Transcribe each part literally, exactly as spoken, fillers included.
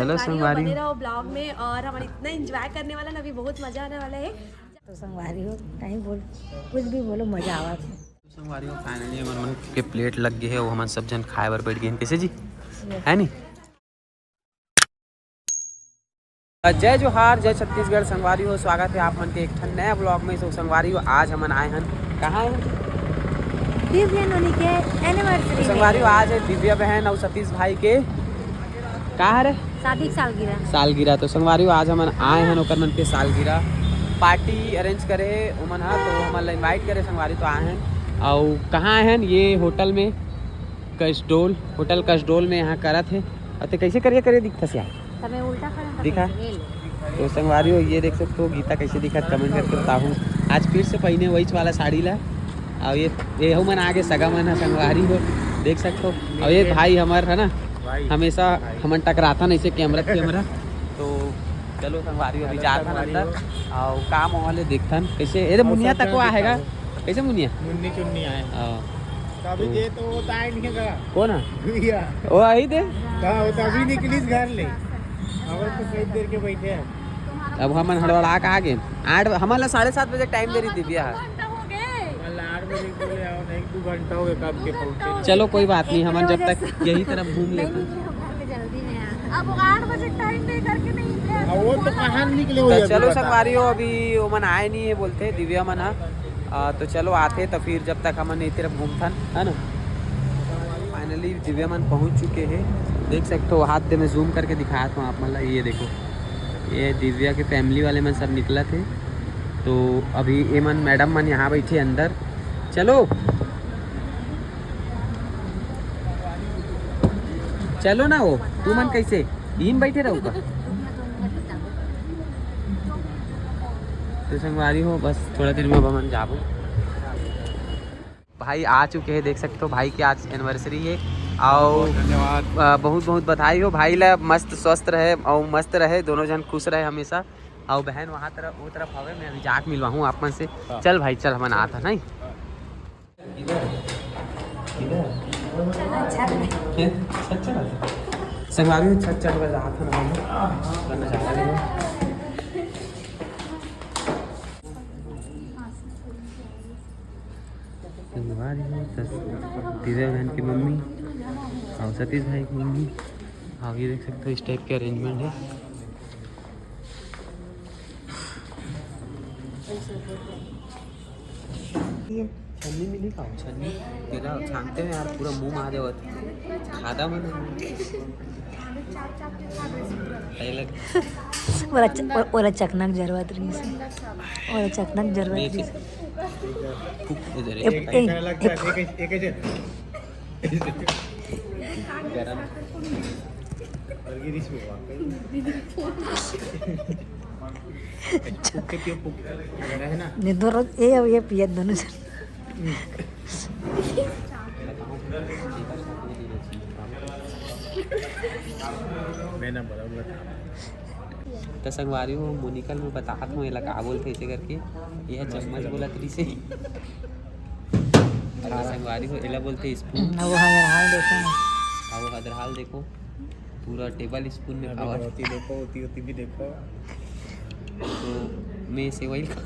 Hello संगवारी, बने रहो ब्लॉग में और हम इतना एंजॉय करने वाला ना, अभी बहुत मजा आने वाला है। तो संगवारी हो, कहीं बोल, कुछ भी बोलो, मजा आवा थे। संगवारी हो, फाइनली हमर मन के प्लेट लग गए है, वो हमन सब जन खाए बर बैठ गए हैं। कैसे जी, है नी? जय जोहार, जय छत्तीसगढ़ संगवारी हो, स्वागत है आप मन के एक ठन नया ब्लॉग में। तो संगवारी हो, आज हमन आए हन, कहाँ आए हन? दिव्या नोनी के एनिवर्सरी तो संगवारी हो, आज है दिव्या बहन और सतीश भाई के का हरे? शादी के सालगिरह। सालगिरह। तो संगवारी हो, आज हमन आए हन ओकर मन के सालगिरह पार्टी अरेंज करे हे ओमन ह, तो हमन ला इनवाइट करे संगवारी, तो आए हन। अउ कहाँ आए हन? ये होटल में, कसडोल, होटल कसडोल में यहाँ करत हे। अउ ते कैसे करिए करिए दिखथस यार? तमे उल्टा खड़ा कर दिखा। कैसे? ये ले। तो संगवारी हो, ये देख सकते हो गीता कैसे दिखत, कमेंट करके बताहू। आज फिर से पहने वही वाला साड़ी ला। अउ ये, ये हमन आगे सगा मन ह संगवारी हो, देख सकते हो। अउ ये भाई हमर है ना, भाई। हमेशा भाई। हमन टकराथन ऐसे कैमरा कैमरा। तो चलो संगवारी हो, अभी हेलो जाथन संगवारी अंदर। हो। अउ का माहौल है देखथन कैसे। ए दे और मुनिया सब तको जगह आएगा। दिखाओ। कैसे मुनिया? मुन्नी चुन्नी आए। हाँ। तो अभी तो ये तो वो तो आए नहीं गा। कौन है? भैया। वो आई दे। कहाँ वो तो अभी निकलिस घर ले। अब तो कई देर के बैठे हैं। अब हमन हड़बड़ा के आ गए। आठ, हमन ला साढ़े सात बजे टाइम दे रही दिव्या है। कल आठ बजे के बोले आओ, एक दो घंटा हो गया कब के पहुंचे। चलो कोई बात नहीं, हमन जब तक यही तरफ घूम लेते हैं। अब वो आठ बजे टाइम दे करके नहीं निकले। हाँ, वो तो कहाँ निकले हुए तो अभी चलो बता। संगवारी हो, अभी ओमन आए नहीं है बोलते दिव्या मन हा। आ, तो चलो आते तो फिर जब तक हमन ये तरफ घूमथन, है ना। फाइनली दिव्या मन पहुंच चुके हैं, देख सकते हो। हाथ दे मैं जूम करके दिखाया था आप मन ला, ये देखो, ये दिव्या के फैमिली वाले मन सब निकलत हे। तो अभी ये मन, मैडम मन यहाँ बैठे अंदर। चलो, चलो ना, वो तू मन कैसे इही में बैठे रहू का? तो संगवारी हो, बस थोड़ा देर में अब हमन जाबो। भाई आ चुके हैं, देख सकते हो भाई की आज एनिवर्सरी है। अउ बहुत धन्यवाद। अ, बहुत बहुत बधाई हो भाई ला, मस्त स्वस्थ रहे अउ मस्त रहे, दोनों जन खुश रहे हमेशा। अउ बहन वहाँ तरफ, वो तरफ हवे, मैं अभी जाके मिलवाहूँ आप मन से। हाँ। चल भाई चल, हमन आत हन, नहीं? अच्छा, अच्छा। संगवारी में छत चढ़ के जात हन हम। करना चाहता है। संगवारी हो, दिव्या बहन की मम्मी और सतीश भाई की मम्मी। हाँ, ये देख सकते हो, इस टाइप के अरेंजमेंट है। छन्नी मिली का? छन्नी तेरा छानते में यार पूरा मुंह में आ जावत। खादा मन। पहले ओला च-, ओ-, ओला चकना के जरूरत रहिस। ओला चकना के जरूरत रहिस। फुक दे रे। एक, एक, एक, एक, एक, गरम। फुक के पियो, फुक। है ना? ने दो रोज ये, ये पियत दोनों जन। मैं ना बराबर। त संगवारी हो, मोनिका ल मैं बतात हूँ, एला का बोलथे ऐसे करके, ये चम्मच बोलत रहिसे। अउ संगवारी हो, एला बोलथे स्पून। अब वो हदरहाल देखो ना। अब वो हदरहाल देखो, पूरा टेबल स्पून में अभी खावत। होती देखो, होती, होती भी देखो। तो मैं सेवई खा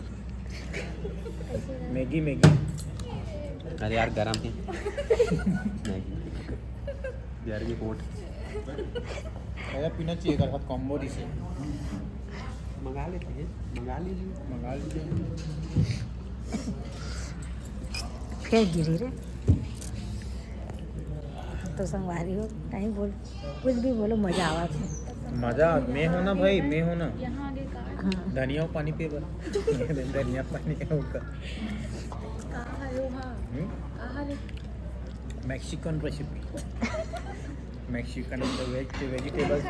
मैगी, मैगी। अरे यार, गरम है। मैगी। यार, ये बोट। अरे, पीना चाहिए, कर साथ कॉम्बो डिश है। मंगा लेते हैं, मंगा लीजिए। मंगा लीजिए। फिर गिरी रे। तो संगवारी हो, कहीं बोल, कुछ भी बोलो, मजा आवा थे। मजा, मैं हूं ना भाई, मैं हूं ना। हाँ। धनिया पानी पिए बर। धनिया पानी है ऊपर। हम्म? Mexican recipe। Mexican veg, vegetables।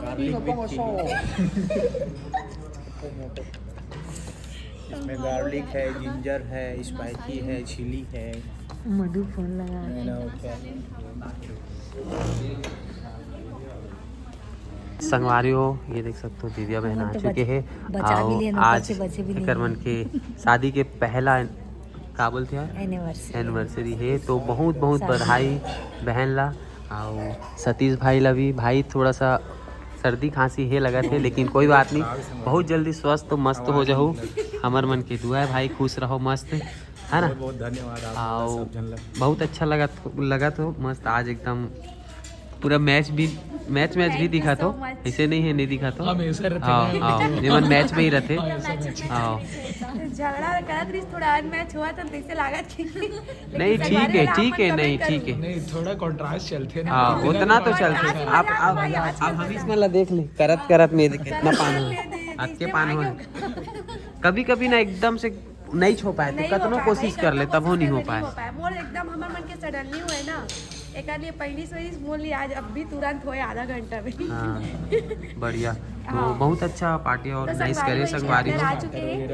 Garlic with chili। इसमें गार्लिक है, जिंजर है, स्पाइसी है, चिली है। मधु फोन लगा रहे हैं। संगवारी हो, ये देख सकते हो, दिव्या बहन आ चुके हैं। बचा भी लिए, आज बचे भी नहीं। एकर मन के शादी के पहला, का बोलते हैं, एनिवर्सरी। एनिवर्सरी है, तो बहुत बहुत बधाई बहन ला। अउ सतीश भाई ला भी, भाई, थोड़ा सा सर्दी खांसी हे लगत हे, लेकिन कोई बात नहीं, बहुत जल्दी स्वस्थ मस्त हो जाहू। हमर मन के दुआ हे भाई, खुश रहो मस्त, है ना? बहुत बहुत धन्यवाद आप अउ सब झन ला। बहुत अच्छा लगत लगत हो मस्त, आज एकदम पूरा मैच भी, मैच मैच भी दिखा तो। ऐसे नहीं है, नहीं दिखा तो। हमेशा रहते हाँ हैं। हाँ, ये मन मैच में ही रहते। हाँ, ऐसा मैच। हाँ। झगड़ा करत रहिस, थोड़ा अनमैच हुआ तो तैसे लागत कि नहीं, ठीक है, ठीक है, नहीं, ठीक है। नहीं, थोड़ा कॉन्ट्रास्ट चलते ना। हाँ, उतना तो चलते। आप, आप, आप हम इसमें ला देख ले, करत करत में कितना पान हो, हाथ के पान हो। कभी कभी ना एकदम से नहीं छो पाए थे, कतनो कोशिश कर ले, तब हो नहीं हो पाए। मोर एकदम हमर मन के सडनली हुए ना, एकर लिए पहली से ही मोर लिए आज अब भी तुरंत होए, आधा घंटा में। हाँ, बढ़िया। तो हाँ। बहुत अच्छा पार्टी तो ऑर्गेनाइज करे संगवारी हो।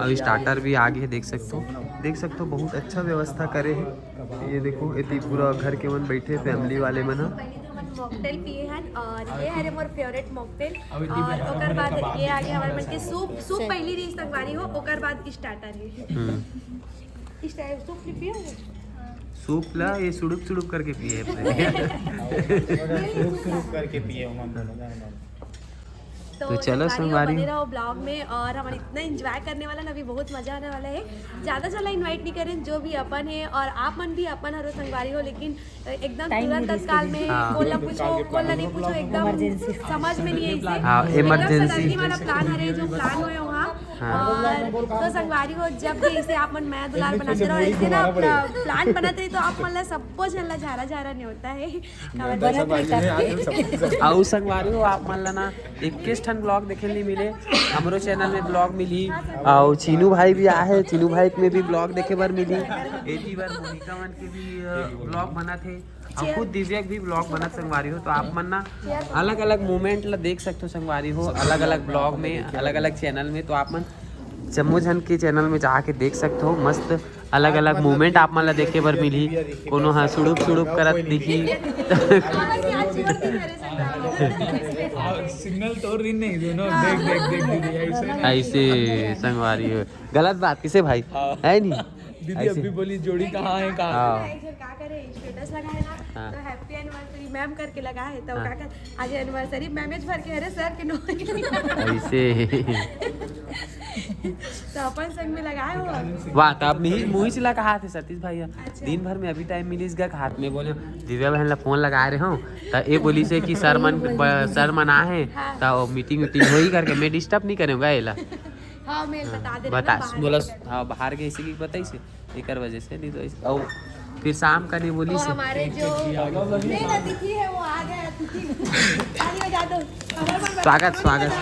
अउ स्टार्टर भी आगे देख सकते हो, देख सकते हो, बहुत अच्छा व्यवस्था करे है। ये देखो, इतनी पूरा घर के मन बैठे, फैमिली वाले मन ह। मॉकटेल पिए हन और ये हरे मोर फेवरेट मॉकटेल। और ओकर बाद ये आगे हमारे मन के सूप, सूप पहली रही संगवारी हो, ओकर बाद स्टार्टर है। हम्म। इस टाइप सूप नहीं पिए हो? सूप ला ये सुड़ुक सुड़ुक करके पिए अपने। सुड़ुक सुड़ुक करके पिए हम दोनों। तो तो चलो संगवारी हो, संगवारी। बने रहो ब्लॉग में और हम इतना एंजॉय करने वाला ना, अभी बहुत मजा आने वाला है। ज्यादा ज्यादा इनवाइट नहीं करें, जो भी अपन है और आप मन भी अपन हरो संगवारी हो, लेकिन एकदम तुरंत तत्काल में हाँ। कोन ला पूछो, कोन ला नहीं पूछो, एकदम समझ में नहीं है इसे। हाँ, एकदम इमरजेंसी। सडनली वाला प्लान हरे, जो प्लान हुए वहाँ। हाँ। और तो संगवारी हो, जब भी इसे आप मन मया दुलार बनाते रहो, इसे ना अपना प्लान बनाते रही तो आप मन ला सबको झन ला झारा झारा नहीं होता है। अउ संगवारी हो, आप मन ला ना इक्कीस ठन ब्लॉग देखे नहीं मिले, हमरो चैनल में ब्लॉग मिली। अउ चीनू भाई भी आहे, चीनू भाई में भी ब्लॉग देखे बर मिली। एती बर मोनिका मन के भी ब्लॉग बनत हे। अउ खुद दिव्या के भी ब्लॉग बनत संगवारी हो, तो आप मन ना अलग अलग मोमेंट ला देख सकते हो संगवारी हो, अलग अलग ब्लॉग में, अलग अलग चैनल में। तो आप मन जम्मो झन के चैनल में जाके देख सकते हो, मस्त अलग अलग मोमेंट आप मन ला देखे बर मिलही। कोनो ह सुड़ुक सुड़ुक करत दिखी। सिग्नल तोड़ रही नहीं दोनों, देख देख देख दीदी ऐसे नहीं। ऐसे संगवारी हो, गलत बात किसे भाई, हाँ। है नहीं? दीदी ऐसे। अभी बोली जोड़ी कहाँ है, कहाँ हाँ। है? का करे, स्टेटस लगाए ना, हाँ। तो हैप्पी एनिवर्सरी मैम करके लगा है, तो हाँ। का कर, आज एनिवर्सरी मैम भर के, अरे सर के नो। ऐसे। तो अपन संग में लगाए हो। वाह, तो आप नहीं मुँह से लगा हाथ है सतीश भाई। अच्छा। दिन भर में अभी टाइम मिलिस गा हाथ में बोले, दिव्या बहन ला फोन लगा रहे हो, तो ये बोली से कि सर मन, ब-, सर मन आ है, हाँ। तो मीटिंग वीटिंग होई करके मैं डिस्टर्ब नहीं करूँगा एला। हाँ, मैं हाँ, बता दे रहा बता, ना, बाहर बोला, के। हाँ, बाहर के इसी की बताई से, एकर वजह से नहीं तो इस, और फिर शाम का नहीं बोली तो से। हमारे जो मेन अतिथि है, वो आ गए अतिथि। ताली बजा दो। हमारे मन स्वागत, स्वागत।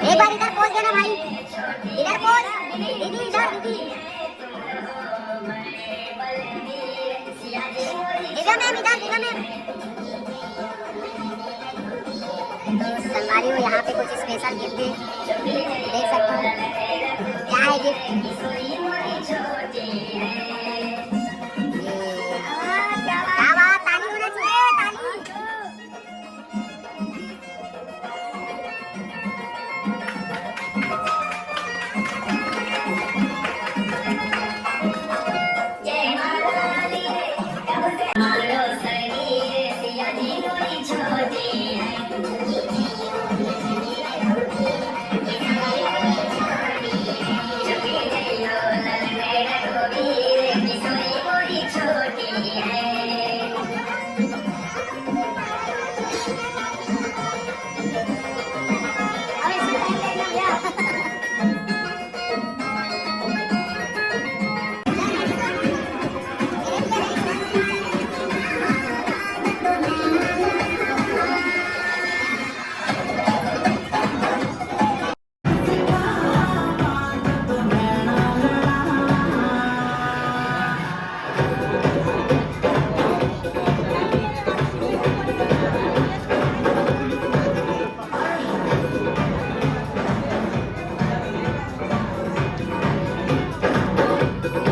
एक बार इधर पोज देना भाई, इधर पोज, दीदी इधर, दीदी। दिव्या मैम इधर, दिव्या मैम। संगवारी हो, यहाँ पे कुछ स्पेशल गिफ्ट है, देख सकते हो क्या है गिफ्ट। क्या बात, ताली होना चाहिए, ताली।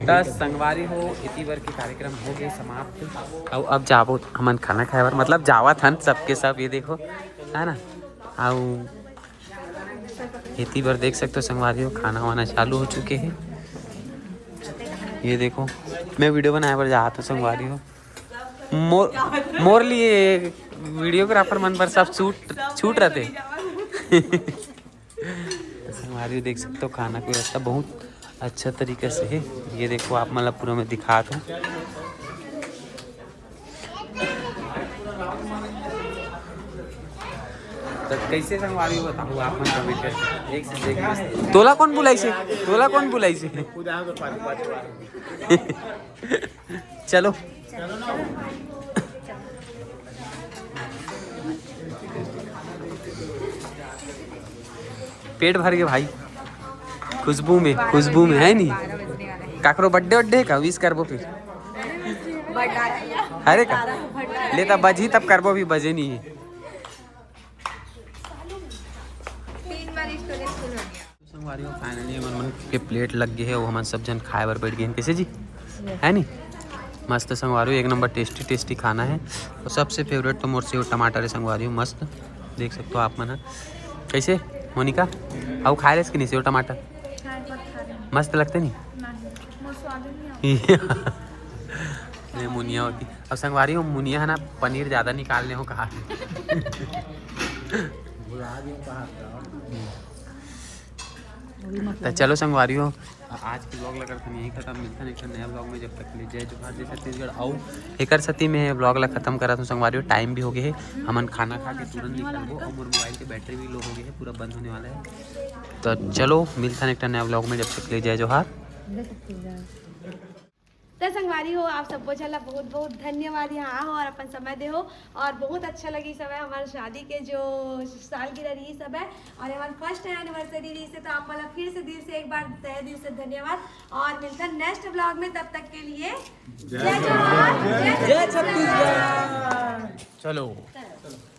त संगवारी हो, इति बर के कार्यक्रम हो गए समाप्त। अउ अब जाबो हमन खाना खाए बर, मतलब जावत हन सबके सब, ये देखो, है ना। अउ इति बर देख सकते हो संगवारी हो, खाना वाना चालू हो चुके हैं। ये देखो, मैं वीडियो बनाए बर जात हूँ संगवारी हो। मोर मोर लिए वीडियोग्राफर मन बर सब छूट छूट रहते। तो संगवारी हो, देख सकते हो खाना की व्यवस्था बहुत अच्छा तरीका से है। ये देखो, आप मतलब पूरा मैं दिखात हूँ। तो कैसे संगवारी हो बताओ आप मन कमेंट करके। एक से एक मस्त। तोला कौन बुलाइसे? तोला कौन बुलाइसे? चलो। पेट भर के भाई, खुशबू में, खुशबू में है नी। काकरो बर्थडे वड्डे का विश करबो फिर? अरे का, ले तब बजही तब करबो, भी बजे नहीं है। तीन बार स्टोरेज फुल हो गया। संगवारी हो, फाइनली हमन मन के प्लेट लग गए है, वो हमन सब जन खाए बर बैठ गए हैं। कैसे जी? है नी? मस्त संगवारी हो, एक नंबर टेस्टी टेस्टी खाना है। और सबसे फेवरेट तो मोर सेव टमाटर है संगवारी हो, मस्त। देख सकते हो आप मन ह। कैसे मोनिका, अउ खाए लेस कि नहीं सेव टमाटर? मस्त लगते नहीं? नहीं, मुनिया होती। अब संगवारी हो, मुनिया है ना, पनीर ज़्यादा निकालने हो कहा। तो चलो संगवारी हो, आज के ब्लॉग ला करथन यहीं खत्म। मिलथन एक ठन नया ब्लॉग में, जब तक के लिए जय जोहार, जय छत्तीसगढ़। अउ एकर सती में ब्लॉग ला खत्म करत हूँ संगवारी हो, टाइम भी हो गए है। हमन खाना खा के तुरंत निकलबो और मोर मोबाइल के बैटरी भी लो हो गए है, पूरा बंद होने वाला है। तो चलो मिलथन एक ठन नया ब्लॉग में, जब तक के लिए जय जोहार। तो संगवारी हो, आप सबो झन ला बहुत बहुत धन्यवाद यहाँ आओ और अपन समय दे हो। और बहुत अच्छा लगी समय, हमारे शादी के जो सालगिरह रही सब है, और हमारे फर्स्ट एनिवर्सरी रही से, तो आप वाला फिर से दिल से एक बार तहे दिल से धन्यवाद। और मिलता है नेक्स्ट ब्लॉग में, तब तक के लिए जय जोहार, जय छत्तीसगढ़। चलो।